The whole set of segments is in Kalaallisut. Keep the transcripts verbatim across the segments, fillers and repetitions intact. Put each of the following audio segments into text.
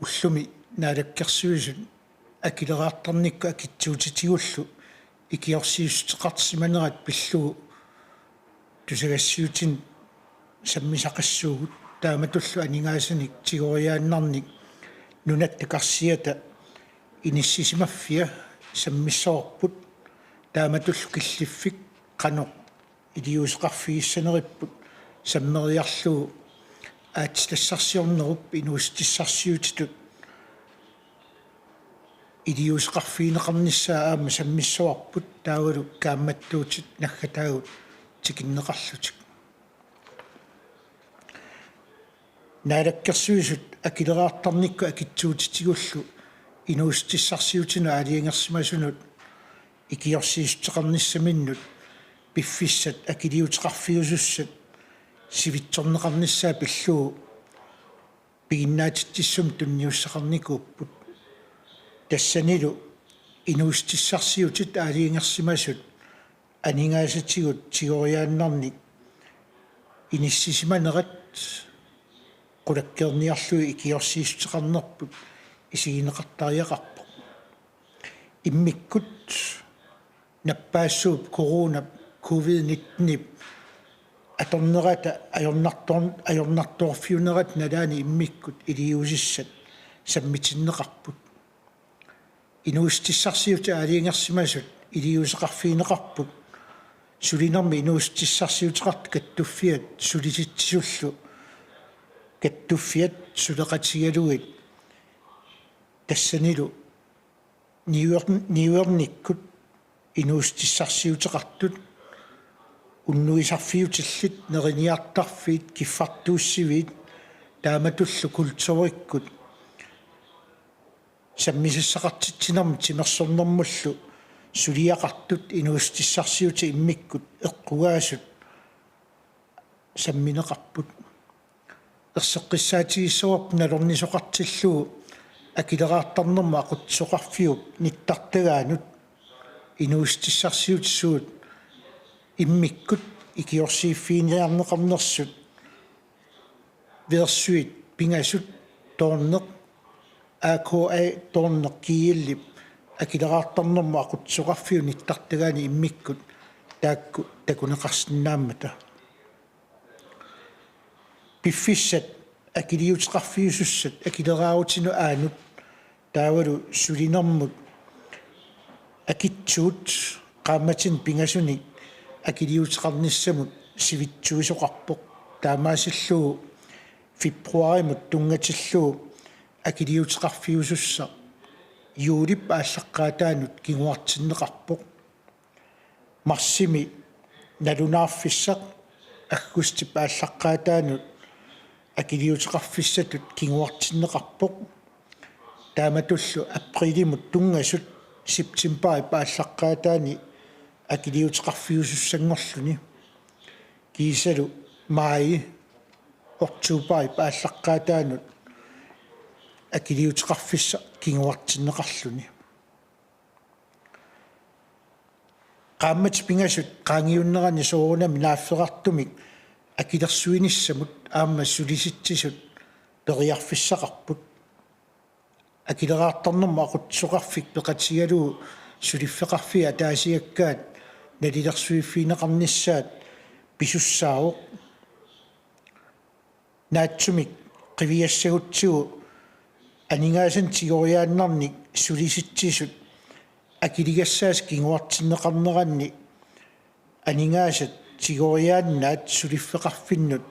Ullumi Naalakkersuisut akileraartarnikkut akitsuutitigullu ikiorsiissuteqarsimanerat pillugu tusagassiutinut sammisaqassuugut, taamatullu aningaasanik tigoriaannarnik nunatta karsiata inissisimaffia sammissavarput, taamatullu killiffik qanoq iliuuseqarfigissaneripput sammeriarlugu aatsitassarsiornerup inuussutissarsiutitut iliuuseqarfigineqarnissaa aamma sammissavarput, taavalu kaammattuutit naggataagut tikinneqarlutik. Naalakkersuisut akileraartarnikkut akitsuutitigullu inuussutissarsiutinut aalajangersimasunut ikiorsiissuteqarnissaminnut piffissat akiliuteqarfiusussat sivitsorneqarnissaa pillugu piginnaatitsissummik tunniussaqarnikuupput. Tassanilu inuussutissarsiutit aalajangersimasut aningaasatigut tigoriaannarnik inissisimanerat qulakkeerniarlugu ikiorsiissuteqarnerput isigineqartariaqarpoq. Immikkut nappaassuup corona covid nitten atornerata ajornartoor-, ajornartoorfiunerata nalaani immikkut iliuusissat sammitinneqarput. Inuussutissarsiutit aalajangersimasut iliuuseqarfigineqarput sulinermi inuussutissarsiuteqartut kattuffiat sulisitsisullu kattuffiat suleqatigalugit tassanilu niuer-, niuernikkut inuussutissarsiuteqartut unnuisarfiutillit, neriniartarfiit, kiffartuussiviit taamatullu kulturikkut sammisassaqartitsinermut timersornermullu suliaqartut inuussutissarsiutit immikkut eqqugaasut sammineqarput. Erseqqissaatigissavarput nalornisoqartillugu akileraartarnermut aqutsisoqarfiup nittartagaanut inuussutissarsiutit suut immikkut ikiorsiiffiginiarneqarnersut versuit pingasut, Toorneq, A K A Toorneq G L-ip akileraartarnermut aqutsisoqarfiup nittartagaani immikkut taakku takuneqarsinnaammata. Piffissat akiliuteqarfiusussat akileraarutinut aanut taavalu sulinermut akitsuut qaammatini pingasunik akiliuteqarnissamut sivitsuisoqarpoq. Taamaasillugu februarimut tunngatillugu akiliuteqarfiusussaq juulip aallaqqaataanut kinguartinneqarpoq. Marsimi nalunaarfissaq aggustip aallaqqaataanut akiliuteqarfissatut kinguartinneqarpoq. Taamatullu aprilimut tunngasut septembarip aallaqqaataani akiliuteqarfiusussanngorluni. Kiisalu maaji oktobarip aallaqqaataanut akiliuteqarfissaq kinguartinneqarluni. Qaammatit pingasut qaangiunnerani soorunami naafferartumik akilersuinissamut aamma sulisitsisut periarfissaqarput. Akileraartarnermut aqutsisoqarfik peqatigalugu suliffeqarfiit ataasiakkaat nalilersuiffigineqarnissaat pisussaavoq. Naatsumik qiviassagutsigu aningaasanik tigoriaannarnik sulisitsisut akiligassaasut kinguartinneqarneranni aningaasat tigoriaannaat suliffeqarfinnut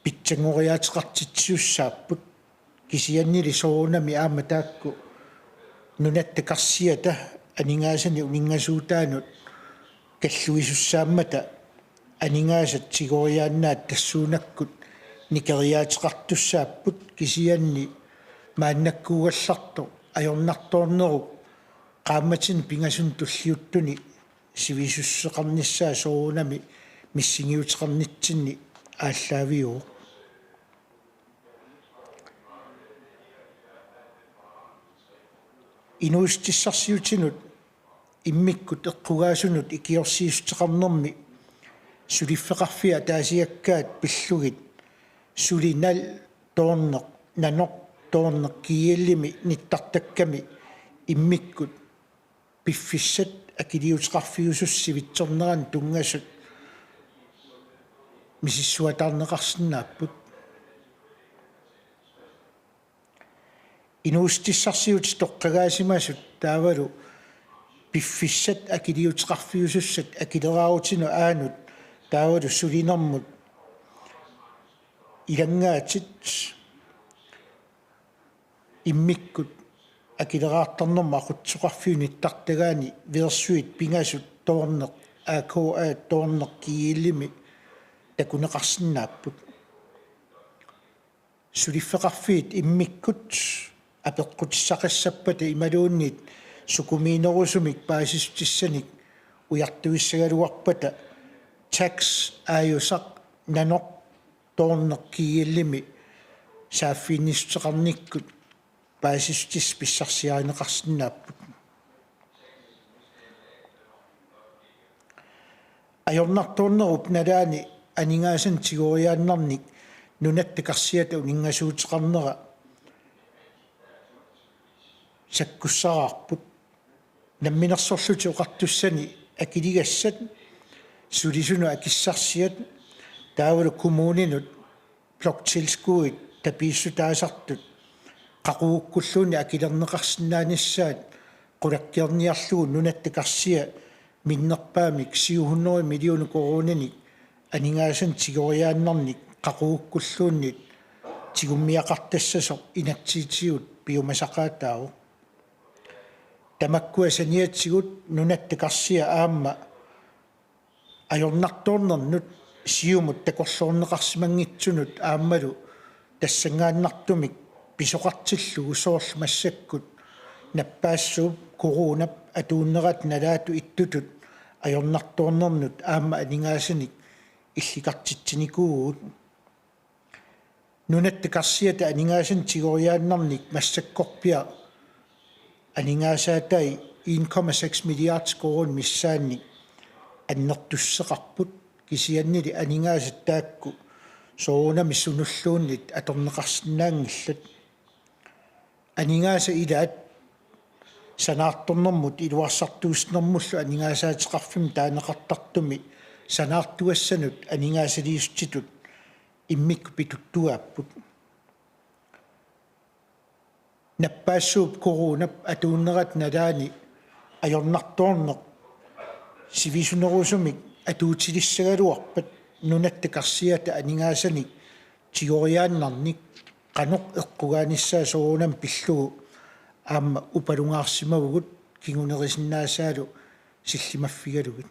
pitsanngoriaateqartitsisussaapput. Kisiannili soorunami aamma taakku nunatta karsiata aningaasanik uninngasuutaanut kalluisussaammata aningaasat tigoriaannaat tassuunakkut nikeriaateqartussaapput, kisianni maannakkuugallartoq ajornartoornerup qaammatini pingasuni tulliuttuni sivisussuseqarnissaa soorunami missingiuteqarnitsinni aallaaviuvoq. Inuussutissarsiutinut immikkut eqqugaasunut ikiorsiissuteqarnermi suliffeqarfiit ataasiakkaat pillugit suli Nal, Toorneq, Nanoq, Toorneq G L-imi nittartakkami immikkut piffissat akiliuteqarfiusussat sivitsornerannut tunngasut misissuataarneqarsinnaapput. Inuussutissarsiutit toqqagaasimasut taavalu piffissat akiliuteqarfiusussat akileraarutinut aanut taavalu sulinermut ilanngaatit immikkut akileraartarnermut aqutsisoqarfiup nittartagaani versuit pingasut Toorneq A K A Toorneq G L-imi takuneqarsinnaapput. Suliffeqarfiit immikkut apeqqutissaqassappata imaluunniit sukumiinerusumik paasissutissanik ujartuissagaluarpata tax aajusaq nanoq Toorneq G L-imi saaffiginnissuteqarnikkut paasissutissat pissarsiarineqarsinnaapput. Ajornartoornerup nalaani aningaasanik tigoriaannarnik Nunatta Karsiata uninngasuuteqarnera sakkussaraarput. Namminersorlutik Oqartussani akiligassat sulisunut akissarsiat taavalu kommuninut bloktilskuddit tapiissutaasartut qaqugukkulluunniit akilerneqarsinnaanissaat qulakkeerniarlugu Nunatta Karsia minnerpaamik syv hundrede millioner koruuninik aningaasanik tigoriaannarnik qaqugukkulluunniit tigummiaqartassasoq inatsisitigut piumasaqaataavoq. Tamakkua saniatigut Nunatta Karsia aamma ajornartoornernut siumut takorloorneqarsimanngitsunut aammalu tassanngaannartumik pisoqartillugu soorlu massakkut nappaassuup coronap atuunnerata nalaatut ittutut ajornartoornernut aamma aningaasanik illikartitsinikuuvugut. Nunatta Karsiata aningaasanik tigoriaannarnik massakkorpiaq aningaasaatai en komma seks milliard koruunit missaannik annertussuseqarput kisiannili aningaasat taakku soorunami sunulluunniit atorneqarsinnaanngillat. Aningaasat ilaat sanaartornermut iluarsartuussinermullu aningaasaateqarfimmut taaneqartartumi sanaartugassanut aningaasaliissutitut immikkut pituttuaapput. Nappaassuup coronap atuunnerata nalaani ajornartoorneq sivisunerusumik atuutilissagaluarpat Nunatta Karsiata aningaasanik tigoriaannarnik qanoq eqqugaanissaa soorunami pillugu aamma upalungaarsimavugut kingunerisinnaasaalu sillimaffigalugit.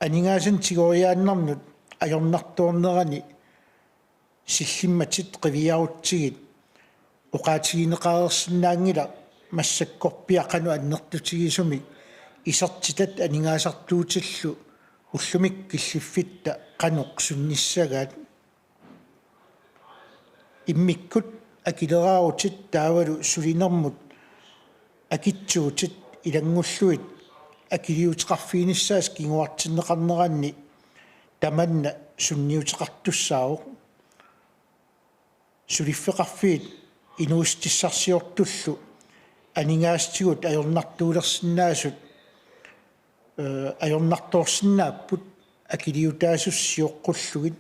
Aningaasanik tigoriaannarnut ajornartoornerani sillimmatit qiviarutsigit oqaatigineqareersinnaanngilaq massakkorpiaq qanoq annertutigisumik isertitat aningaasartuutillu ullumikkut killiffitta qanoq sunnissagaat. Immikkut akileraarutit taavalu sulinermut akitsuutit ilanngullugit akiliuteqarfiginissaasa kinguartinneqarneranni tamanna sunniuteqartussaavoq. Suliffeqarfiit inuussutissarsiortullu aningaasatigut ajornartuulersinnaasut, ee, ajornartoorsinnaapput akiliutaasussat sioqqullugit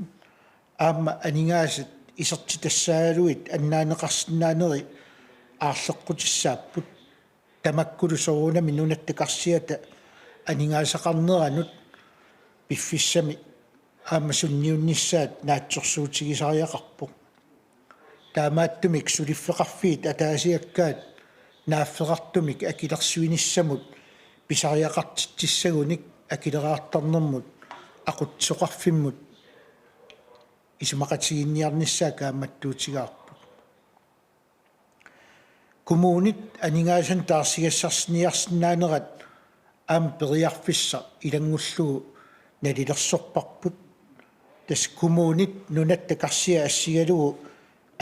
aamma aningaasat isertitassaagaluit annaaneqarsinnaaneri aarleqqutissaapput. Tamakkulu soorunami Nunatta Karsiata aningaasaqarneranut piffissami aamma sunniunnissaat naatsorsuutigisariaqarpoq. Taamaattumik suliffeqarfiit ataasiakkaat naafferartumik akilersuinissamut pisariaqartitsissagunik akileraartarnermut aqutsisoqarfimmut isumaqatigiinniarnissaa kaammattuutigaarput. Kommunit aningaasanik taarsigassarsiniarsinnaanerat aamma periarfissaq ilanngullugu nalilersorparput. Tassa kommunit Nunatta Karsia assigalugu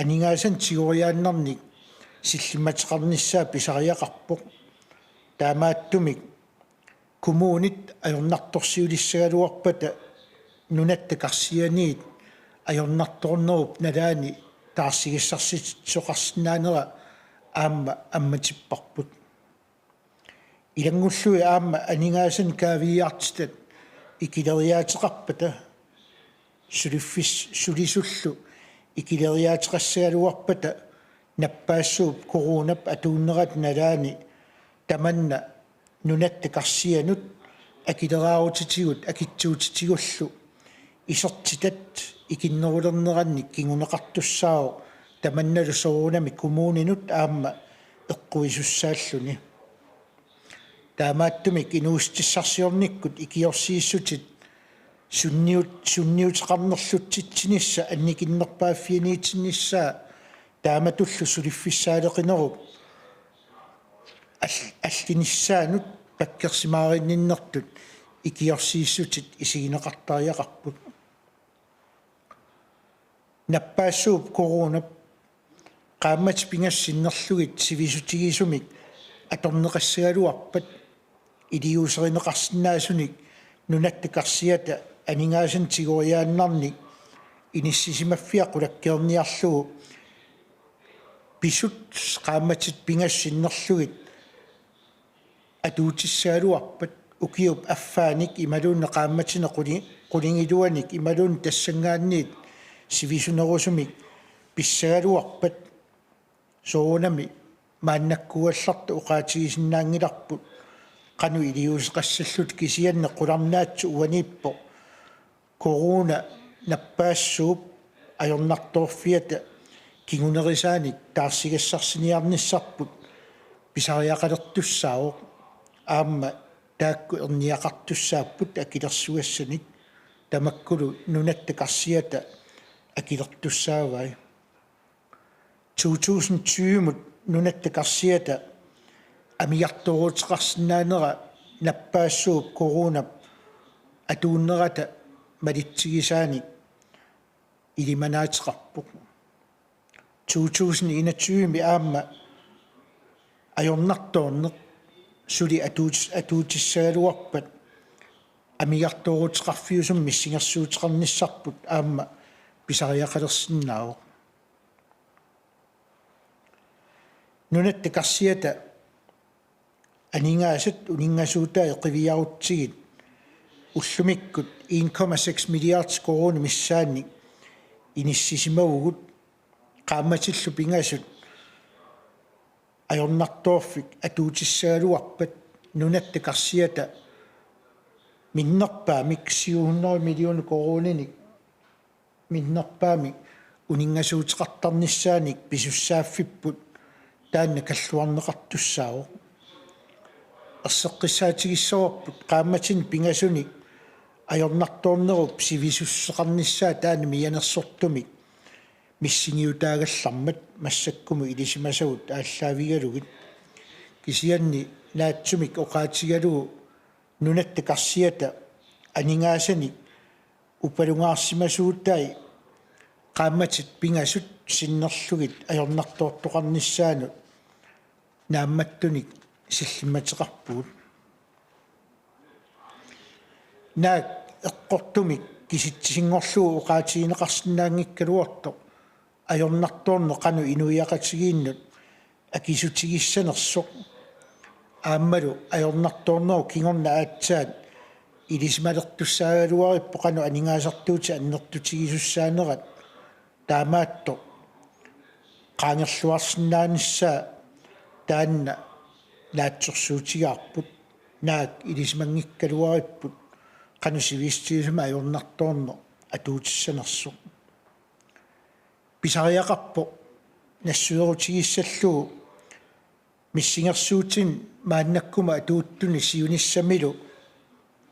aningaasanik tigoriaannarnik sillimmateqarnissaa pisariaqarpoq. Taamaattumik kommunit ajornartorsiulissagaluarpata Nunatta Karsianiit ajornartoornerup nalaani taarsigassarsitsisoqarsinnaanera aamma ammatipparput. Ilanngullugit aamma aningaasanik kaaviiaartitat ikileriaateqarpata suliffis-, sulisullu ikileriaateqassagaluarpata nappaassuup coronap atuunnerata nalaani tamanna nunatta karsianut akileraarutitigut akitsuutitigullu isertitat ikinnerulernerannik kinguneqartussaavoq tamannalu soorunami kommuninut aamma eqquisussaalluni. Taamaattumik inuussutissarsiornikkut ikiorsiissutit sunniut-, sunniuteqarnerlutsitsinissaq annikinnerpaaffianiitinnissaa taamatullu suliffissaaleqinerup al-, allinissaanut pakkersimaarinninnertut ikiorsiissutit isigineqartariaqarput. Nappaassuup coronap qaammatit pingasut sinnerlugit sivisutigisumik atorneqassagaluarpat iliuuserineqarsinnaasunik nunatta karsiata aningaasanik tigoriaannarnik inissisimaffiaq qulakkeerniarlugu pisut qaammatit pingasut sinnerlugit atuutissagaluarpat ukiup affaanik imaluunniit qaammatini quli-, qulingiluanik imaluunniit tassanngaanniit sivisunerusumik pissagaluarpat soorunami maannakkuugallartoq oqaatigisinnaanngilarput qanoq iliuuseqassalluta, kisianni qularnaatsut uaniippoq corona nappaassuup ajornartoorfiata kingunerisaanik taarsigassarsiornissarput pisariaqalertussaavoq aamma taakku erniaqartussaapput akilersugassanik tamakkulu nunatta karsiata akilertussaavai. To tusind tyve-mut nunatta karsiata amigartooruteqarsinnaanera nappaassuup coronap atuunnerata malitsigisaanik ilimanaateqarpoq. To tusind enogtyve-mi aamma ajornartoorneq suli atuutis-, atuutissagaluarpat amigartooruteqarfiusumik missingersuuteqarnissarput aamma pisariaqalersinnaavoq. Nunatta karsiata aningaasat uninngasuutaat qiviarutsigit ullumikkut en komma seks milliard koruunit missaannik inissisimavugut qaammatillu pingasut ajornartoorfik atuutissagaluarpat nunatta karsiata minnerpaamik syv hundrede millioner koruuninik minnerpaamik uninngasuuteqartarnissaanik pisussaaffipput taanna kalluarneqartussaavoq. Erseqqissaatigissavarput qaammatini pingasunik ajornartoornerup sivisussuseqarnissaa taanna mianersortumik missingiutaagallarmat massakkumut ilisimasagut aallaavigalugit. Kisianni naatsumik oqaatigalugu nunatta karsiata aningaasanik upalungaarsimasuutai qaammatit pingasut sinnerlugit ajornartoortoqarnissaanut naammattunik sillimmateqarpugut. Naak eqqortumik kisitsisinngorlugu oqaatigineqarsinnaanngikkaluartoq ajornartoorneq qanoq inuiaqatigiinnut akisutigissanersoq. Aammalu ajornartoornerup kingorna aatsaat ilisimalertussaagaluarippoq qanoq aningaasartuutit annertutigisussaanerat taamaattoq qaangerluarsinnaanissaa taanna naatsorsuutigaarput. Naak ilisimanngikkaluaripput qanoq sivisutigisumik ajornartoorneq atuutissanersoq. Pisariaqarpoq nassuerutigissallugu missingersuutini maannakkut atuuttuni siunissamilu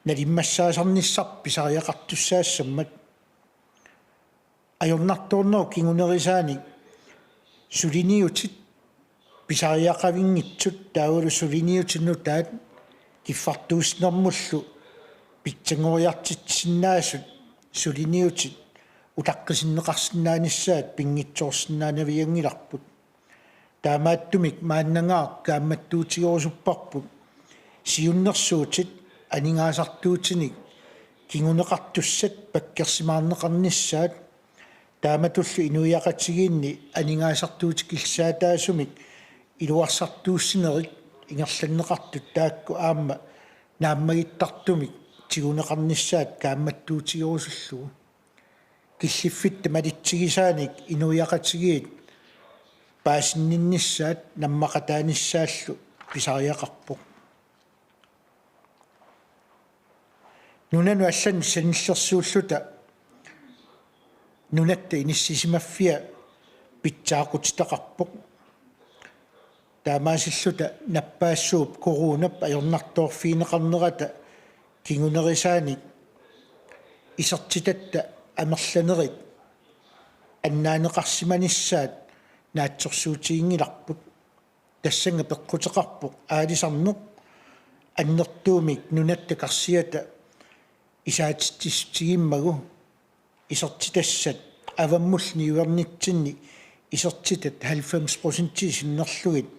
nalimmassaasarnissarput pisariaqartussaassammat. Ajornartoornerup kingunerisaanik suliniutit pisariaqavinngitsut taavalu suliniutit nutaat kiffartuussinermullu pitsanngoriartitsisinnaasut suliniutit utaqqisinneqarsinnaanissaat pinngitsoorsinnaanavianngilarput. Taamaattumik maannangaaq kaammattuutigerusupparput siunnersuutit aningaasartuutinik kinguneqartussat pakkersimaarneqarnissaat Taamatullu inuiaqatigiinni aningaasartuutikillisaataasumik iluarsartuussinerit ingerlanneqartut taakku aamma naammagittartumik tiguneqarnissaat kaammattuutigerusullugu. Killiffitta malitsigisaanik inuiaqatigiit paasinninnissaat nammaqataanissaallu pisariaqarpoq. Nunanut allanut sanillersuulluta nunatta inissisimaffia pitsaaqutitaqarpoq. Taamaasilluta nappaassuup coronap ajornartoorfigineqarnerata kingunerisaanik isertitatta amerlanerit annaaneqarsimanissaat naatsorsuutiginngilarput. Tassannga peqquteqarpoq aalisarneq annertuumik nunatta karsiata isaatitsissutigimmagu isertitassat avammullu niuernitsinni isertitat halvfems procentii sinnerlugit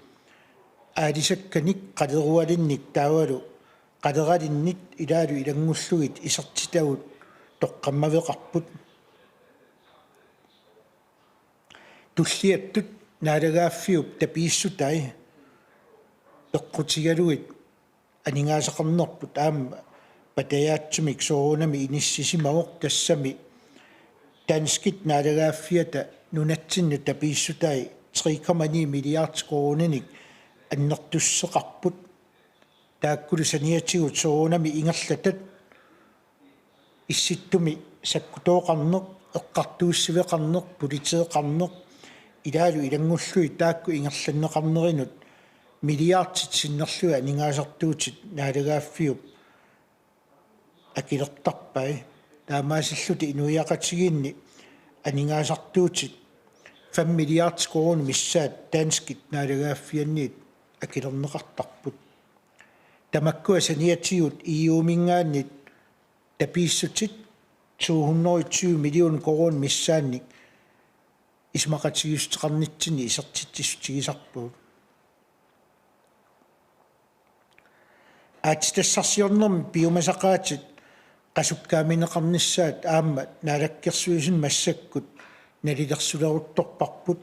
aalisakkanik qalerualinnik taavalu qaleralinnit ilaalu ilanngullugit isertitagut toqqammaveqarput. Tulliattut naalagaaffiup tapiissutai peqqutigalugit aningaasaqarnerput aamma patajaatsumik soorunami inissisimavoq, tassami danskit naalagaaffiata nunatsinnut tapiissutai tre komma ni milliard koruuninik annertussuseqarput. Taakkulu saniatigut soorunami ingerlatat issittumi sakkutooqarneq, eqqartuussiveqarneq, politeeqarneq ilaalu ilanngullugit taakku ingerlanneqarnerinut milliardit sinnerlugit aningaasartuutit naalagaaffiup akilertarpai. Taamaasilluta inuiaqatigiinni aningaasartuutit fem milliard koruunit missaat danskit naalagaaffianniit akilerneqartarput. Tamakkua saniatigut E U-minngaanniit tapiissutit to hundrede og tyve million koruunit missaannik isumaqatigiissuteqarnitsinni isertitsissutigisarpagut. Aatsitassarsiornermi piumasaqaatit qasukkaamineqarnissaat aamma Naalakkersuisuni massakkut nalilersuleruttorparput.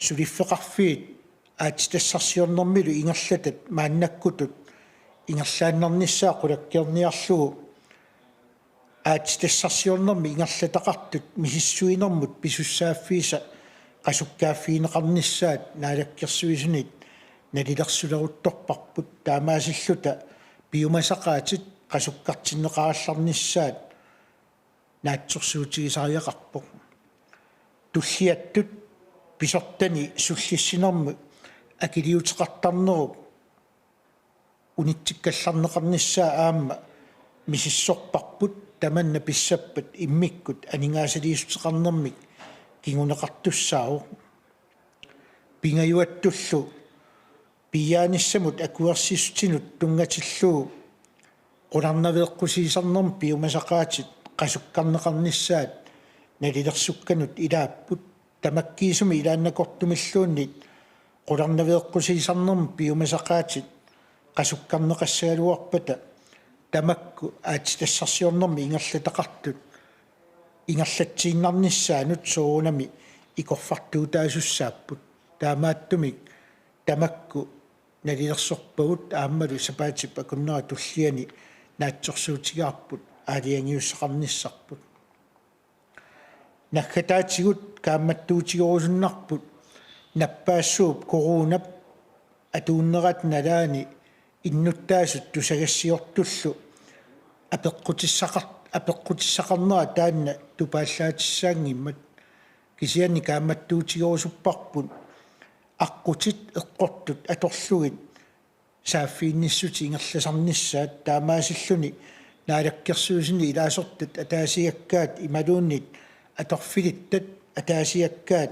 Suliffeqarfiit aatsitassarsiornermilu ingerlatat maannakkutut ingerlaannarnissaat qulakkeerniarlugu aatsitassarsiornermi ingerlataqartut misissuinermut pisussaaffiisa qasukkaaffigineqarnissaat Naalakkersuisunit nalilersuleruttorparput. Taamaasilluta piumasaqaatit qasukkartinneqarallarnissaat naatsorsuutigisariaqarpoq. Tulliattut pisortani sullissinermut akiliuteqartarnerup unitsikkallarneqarnissaa aamma misissorparput, tamanna pissappat immikkut aningaasaliissuteqarnermik kinguneqartussaavoq. Pingajuattullu piiaanissamut akuersissutinut tunngatillugu qularnaveeqqusiisarnermi piumasaqaatit qasukkarneqarnissaat nalilersukkanut ilaapput. Tamakkiisumik ilaannakortumilluunniit qularnaveeqqusiisarnermi piumasaqaatit qasukkarneqassagaluarpata tamakku aatsitassarsiornermi ingerlataqartut ingerlatsiinnarnissaannut soorunami ikorfartuutaasussaapput. Taamaattumik tamakku nalilersorpagut aammalu sapaatip akunnera tulliani naatsorsuutigaarput aalajangiussaqarnissarput. Naggataatigut kaammattuutigerusunnarput nappaassuup coronap atuunnerata nalaani innuttaasut tusagassiortullu apeqqutissaqar-, apeqqutissaqarnera taanna tupaallaatissaanngimmat. Kisianni kaammattuutigerusupparput aqqutit eqqortut atorlugit saaffiginnissutit ingerlasarnissaat, taamaasilluni Naalakkersuisuni ilaasortat ataasiakkaat imaluunniit atorfilittat ataasiakkaat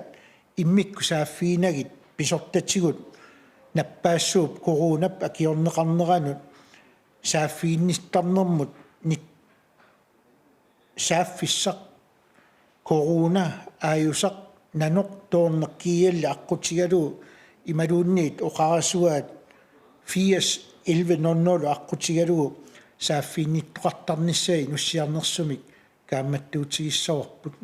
immikkut saaffiginagit pisortatigut nappaassuup coronap akiorneqarneranut saaffiginnittarnermut nik-, saaffissaq corona aajusaq nanoq toorneq G L aqqutigalugu imaluunniit oqarasuaat firs elleve nul nul aqqutigalugu saaffiginnittoqartarnissaat inussiarnersumik kaammattuutigissavarput.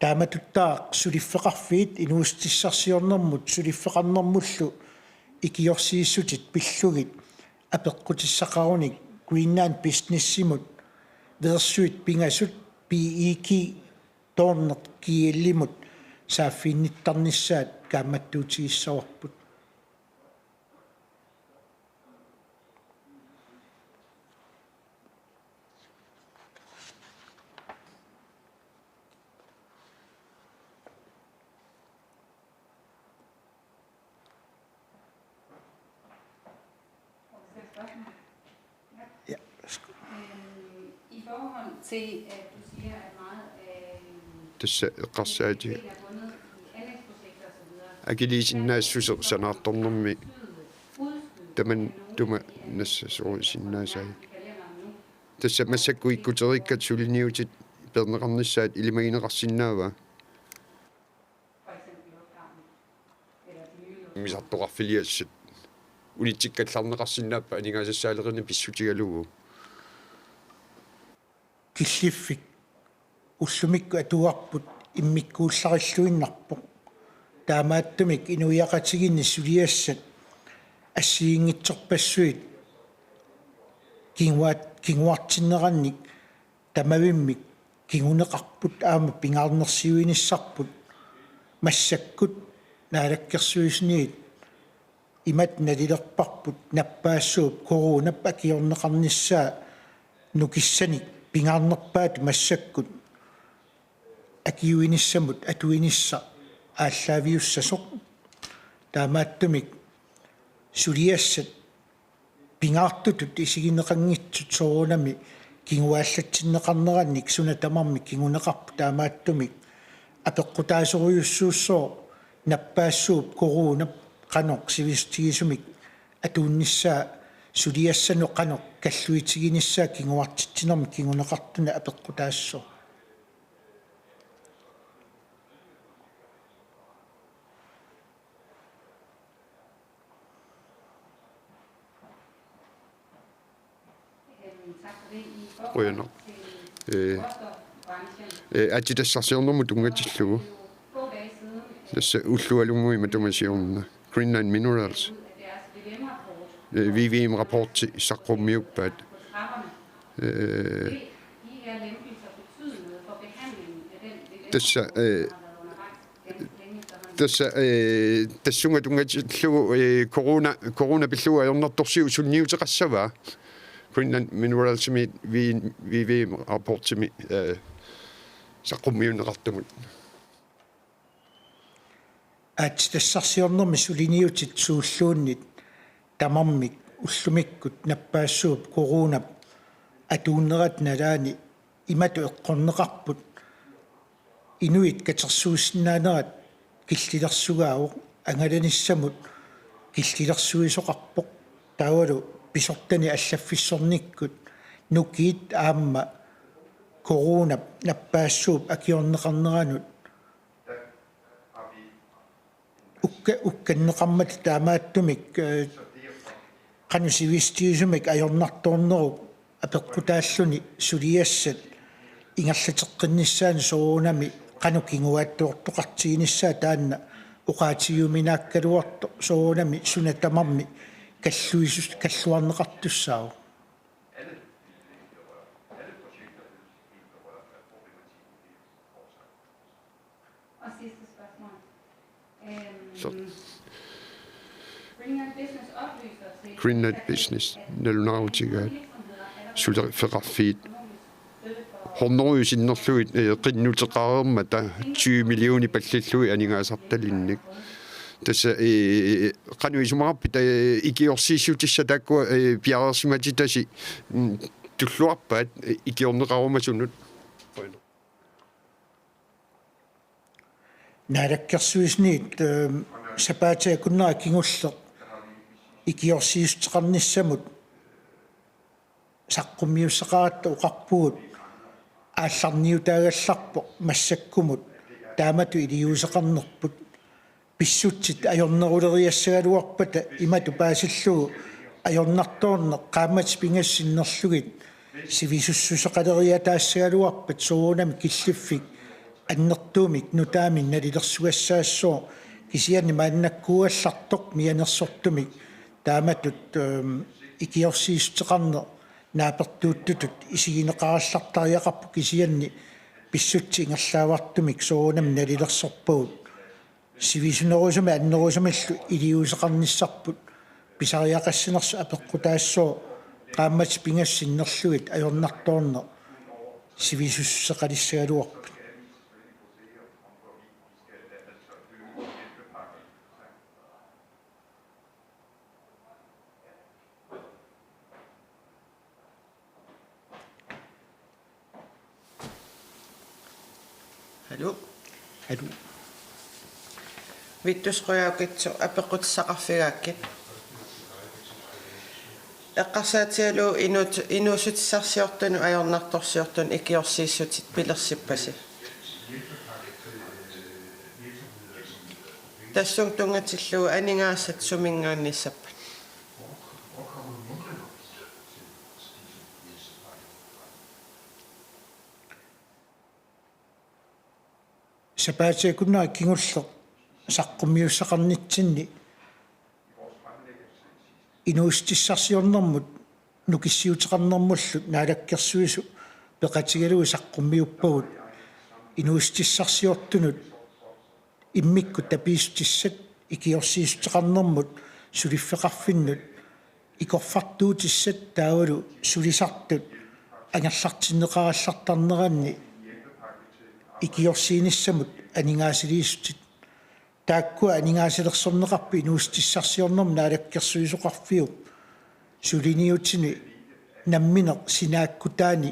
Taamatuttaaq suliffeqarfiit inuussutissarsiornermut suliffeqarnermullu ikiorsiissutit pillugit apeqqutissaqarunik Greenland Businessimut versuit pingasut B E G toorneq G L-imut saaffiginnittarnissaat kaammattuutigissavarput. Ja, værsgo. Øhm, i forhold til, at du siger, at meget af, øhm, Tassa eqqarsaatigaara. Akiliisinnaassuseq sanaartornermi tamanna tuma nassasorusinnaasai. Tassa massakkut ikkuteriikkat suliniutit peerneqarnissaat ilimagineqarsinnaava? Misartoqarfiliassat unitsikkallarneqarsinnaappat aningaasassaaleqineq pissutigalugu. Killiffik ullumikkut atugarput immikkuullarilluinnarpoq. Taamaattumik inuiaqatigiinni suliassat assigiinngitsorpassuit kinguaat-, kinguartinnerannik tamavimmik kinguneqarput aamma pingaarnersiuinissarput. Massakkut Naalakkersuisuniit imatut nalilerparput nappaassuup coronap akiorneqarnissaa nukissanik pingaarnerpaatut massakkut akiuinissamut atuinissaq aallaaviussasoq. Taamaattumik suliassat pingaartutut isigineqanngitsut soorunami kinguaallatsinneqarnerannik suna tamarmi kinguneqarput, taamaattumik apeqqutaasorujussuussooq nappaassuup coronap qanoq sivisutigisumik atuunnissaa, suliassanut qanoq kalluitiginissaa kinguartitsinermik kinguneqartunik apeqqutaassooq. Qujanaq. Ee, ee, aatsitassarsiornermut tunngatillugu. Tassa ullualunnguit matuma siorna. Greenland Minerals. Ee, V V M-rapporti saqqummiuppaat. Ee, tassa, ee, Tassa, ee, tassunga tunngatillugu, ee, corona, corona pillugu ajornartorsiut sunniuteqassavaa? Greenland Mineralsimi V-, V V M-rapportimi, ee, saqqummiunneqartumut. Aatsitassarsiornermi suliniutit suulluunniit tamarmik ullumikkut nappaassuup coronap atuunnerata nalaani imatut eqqorneqarput: Inuit katersuussinnaanerat killilersugaavoq, angalanissamut killilersuisoqarpoq, taavalu pisortanit allaffissornikkut nukiit aamma coronap nappaassuup akiorneqarneranut ukka-, ukkanneqarmata, taamaattumik, ee, qanoq sivisutigisumik ajornartoornerup apeqqutaalluni suliassat ingerlateqqinnissaanut soorunami qanoq kinguaattoortoqartiginissaa taanna oqaatigiuminaakkaluartoq, soorunami suna tamarmi kalluisus-, kalluarneqartussaavoq. Og sidste spørgsmål. Øhm, Så. Greenland Business oplyser til, Greenland Business nalunaarutigaat suliffeqarfiit hundrede sinnerlugit, ee, qinnuteqareermata tyve millioner pallillugit aningaasartalinnik. Tassa, ee, qanoq isumaqarpit, ee, ikiorsiissutissat taakkua, ee, piareersimatitasi, mm, tulluarpaat, ee, ikiorneqarumasunut? Naalakkersuisuniit, ee, sapaatip akunnera kingulleq ikiorsiissuteqarnissamut saqqummiussaqaratta oqarpugut aallarniutaagallarpoq massakkumut taamatut iliuuseqarnerput. Pissutsit ajorneruleriassagaluarpata imatut paasillugu ajornartoorneq qaammatit pingasut sinnerlugit sivisussuseqaleriataassagaluarpat soorunami killiffik annertuumik nutaamik nalilersugassaassooq, kisianni maannakkuugallartoq mianersortumik taamatut, øhm, ikiorsiissuteqarneq naapertuuttutut isigineqarallartariaqarpoq, kisianni pissutsit ingerlaavartumik soorunami nalilersorpagut. Sivisunerusumik annerusumillu iliuuseqarnissarput pisariaqassanersoq apeqqutaassooq, qaammatit pingasut sinnerlugit ajornartoorneq sivisussuseqalissagaluarpat. Hallo. Hallo. Vittus Qujaukitsoq, apeqqutissaqarfigaakkit. Eqqarsaatigalugu inuut-, inuussutissarsiortunut ajornartorsiortunut ikiorsiissutit pilersippasi. Tassunga tunngatillugu aningaasat suminngaanneersappata? Sapaatip akunnera kingulleq saqqummiussaqarnitsinni inuussutissarsiornermut nukissiuteqarnermullu Naalakkersuisut peqatigalugit saqqummiuppagut inuussutissarsiortunut immikkut tapiissutissat ikiorsiissuteqarnermut suliffeqarfinnut ikorfartuutissat taavalu sulisartut angerlartinneqarallartarneranni ikiorsiinissamut aningaasaliissutit. Taakkua aningaasalersorneqarput inuussutissarsiornermi Naalakkersuisoqarfiup suliniutini nammineq sinaakkutaani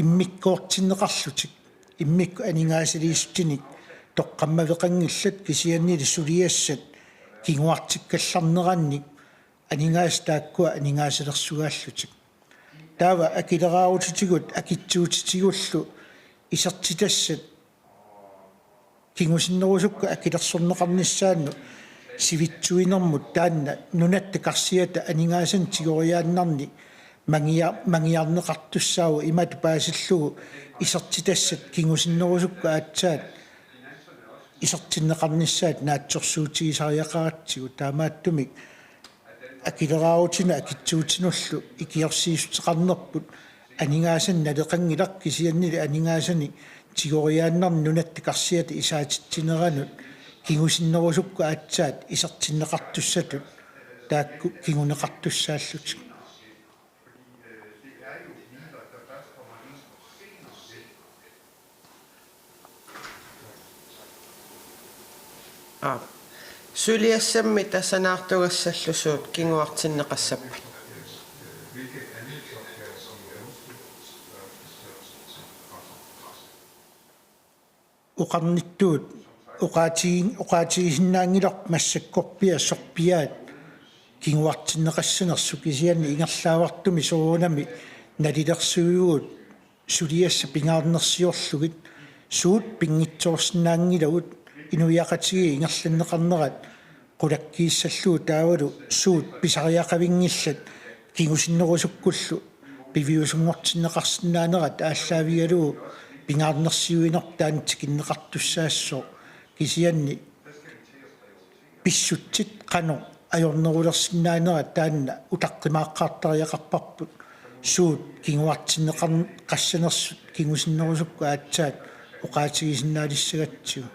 immikkoortinneqarlutik, immikkut aningaasaliissutinik toqqammaveqanngillat, kisiannili suliassat kinguartikkallarnerannik aningaasat taakkua aningaasalersugaallutik. Taava akileraarutitigut akitsuutitigullu isertitassat kingusinnerusukkut akilersorneqarnissaannut sivitsuinermut taanna nunatta karsiata aningaasanik tigoriaannarni mangia-, mangiarneqartussaavoq, imatut paasillugu isertitassat kingusinnerusukkut aatsaat isertinneqarnissaat naatsorsuutigisariaqaratsigu. Taamaattumik akileraarutinik akitsuutinullu ikiorsiissuteqarnerput aningaasanik naleqanngilaq, kisiannili aningaasanik tigoriaannarnik nunatta karsiata isaatitsineranut kingusinnerusukkut aatsaat isertinneqartussatut taakku kinguneqartussaallutik. Aap. Suliassammi tasanaartugassallu suut kinguartinneqassappat? Oqarnittut oqaatigi-, oqaatigisinnaanngilarput massakkorpiaq sorpiaat kinguartinneqassanersut, kisianni ingerlaavartumik soorunami nalilersuivugut suliassat pingaarnersiorlugit suut pinngitsoorsinnaanngilagut inuiaqatigiit ingerlanneqarnerat qulakkiissallugu taavalu suut pisariaqavinngillat kingusinnerusukkullu piviusunngortinneqarsinnaanerat aallaavigalugu pingaarnersiuinerput taanna tikinneqartussaassooq, kisianni pissutsit qanoq ajornerulersinnaanerat taanna utaqqimaaqqaartariaqarparput suut kinguartinneqarn-, qassanersut kingusinnerusukkut aatsaat oqaatigisinnaalissagatsigu.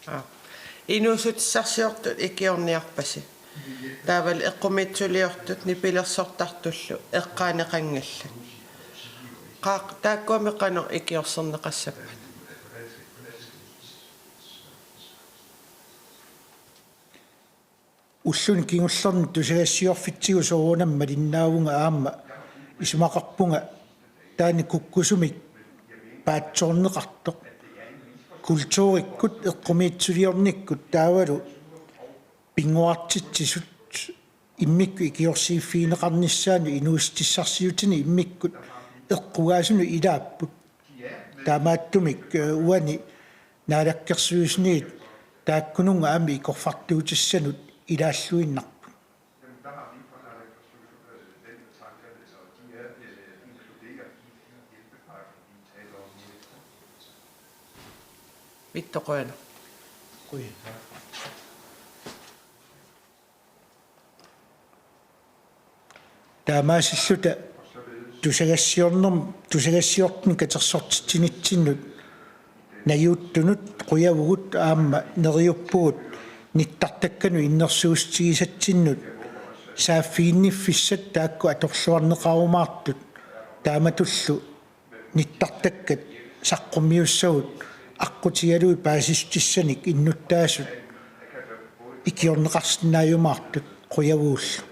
Aap. Inuussutissarsiortut ikiorniarpasi. Taavalu eqqumiitsuliortut nipilersortartullu eqqaaneqanngillat. Qaaq, taakkuami qanoq ikiorserneqassappat? Ulluni kingullerni tusagassiorfitsigut soorunami malinnaavunga aamma isumaqarpunga taanna kukkusumik paatsoorneqartoq. Kulturikkut, eqqumiitsuliornikkut taavalu pinnguartitsisut immikkut ikiorsiiffigineqarnissaannut inuussutissarsiutini immikkut eqqugaasunut ilaapput. Taamaattumik, øh, uani naalakkersuisuniit taakkununnga aamma ikorfartuutissanut ilaalluinnarput. Ittoq, qujanaq. Taamaasilluta tusagassiornerm-, tusagassiortunut katersortitsinitsinnut najuuttunut qujavugut aamma neriuppugut nittartakkanut innersuussutigisatsinnut saaffiginniffissat taakku atorluarneqarumaartut taamatullu nittartakkat saqqummiussagut aqqutigalugit paasissutissanik innuttaasut ikiorneqarsinnaajumaartut qujavugullu.